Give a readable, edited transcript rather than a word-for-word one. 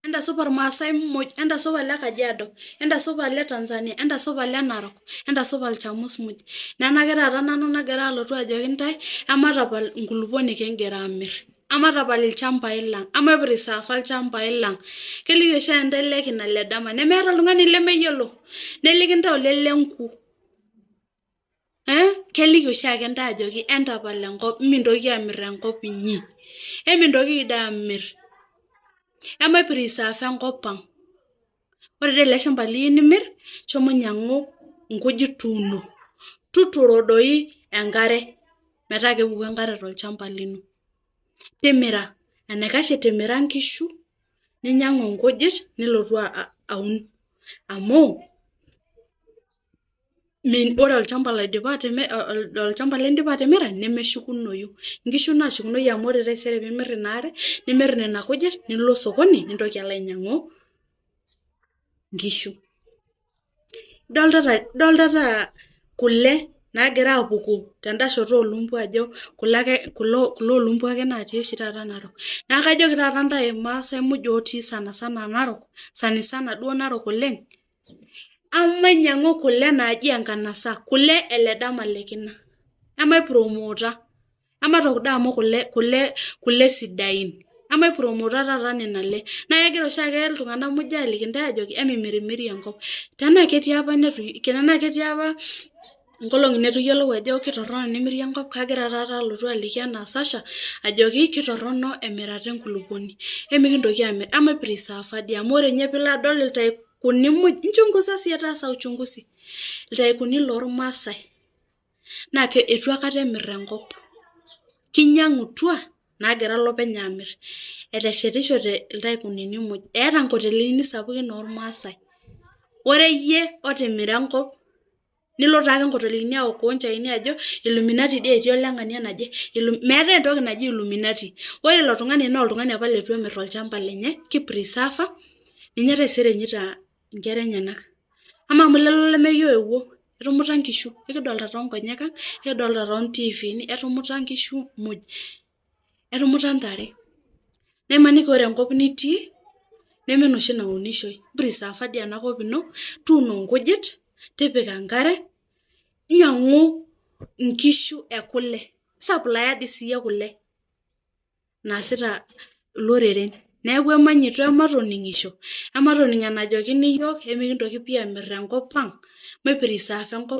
Entasupa irmaasai muj, entasupa le Kajiado, entasupa le Tanzania, entasupa le Narok, entasupa ilchamus muj. Nena ake taata nanu nagira alotu ajoki intae, ematapal inkulupuok nikingira aamir, ematapal ilchambai lang, emaipreserva ilchambai lang. Keliki oshiake intae lekina ledama, nemeeta oltung'ani lemeyiolo, neliki intae ole lenku. Keliki oshiake intae ajoki entapal enkop, mintoki amir enkop inyi, emintokiki dii amir, emaipreserva enkop ang. Ore dii ele shamba liyieu nimir, shomo inyiang'u inkujit tuuno, tuturo doi enkare metaa kepuku enkare tolchamba lino. Timira, enaikash itimira inkishu ninyiang'u inkujit nilotu aun amu ore olchamba lindipa atimira nemeshukunoyu, inkishu naashukunoyu amu ore taisere piimir ina are, nimir nena kujit nilo sokoni nintoki alo ainyiang'u inkishu. Idoltata kule naagira aapuku tenda shoto oolumbwa ajo kule oolumbwa ake natii oshi taata Narok. Neeku kajoki taata intae irmaasai muj otii sanisana Narok, sanisana duo Narok oleng', emainyiang'u kule naaji enkanasa, kule ele dama lekina, emaipromoota, ematook doi amu kule sidain, emaipromoota taata nena ale. Naa kegira oshiake iltung'anak muj aaliki intae ajoki emimirimiri enkop, tenaa ketii apa inkolong'i nitu iyiolou ajo kitorrono enemiri enkop, kagira taata alotu aliki enaa Sasha ajoki kitorrono emirata enkulupuoni, emikintoki aamir, emaipreserva dii amu ore ninye piilo adol iltaikuni muj, inchungusa siiyie taasa uchunguzi, iltaikuni lormaasai naa eitu aikata emir enkop, kinyiang'utua naagira ilopeny aamir, eteshetishote iltaikunini muj, eeta inkotelini sapukin ormaasai, ore iyie otimira enkop nilo taake inkotelini aokoo nchaini ajo illuminati dii etii oleng'ania naje, meetae entoki naji illuminati, ore ilo tung'ani naa oltung'ani apa leitu emir olchamba lenye, kipreserva ninye taisere enyaita inkera enyenak. Amaa amu lelo olameyu oewuo, etumuta inkishu, ekidolta toonkonyek ang', ekidolta toontiifini, etumuta inkishu muj, etumuta intare, naa imaniki ore enkop nitii neme enoshi naunishoi, mpreserva dii enakop ino, tuuno inkujit, tipika enkare, inyiang'u inkishu ekule, isupplier dii siiyie kule naasita iloreren. Neeku emanyito ematoning'isho, ematoning' enajokini iyiok emikintoki pii amir enkop ang', maipreserva enkop.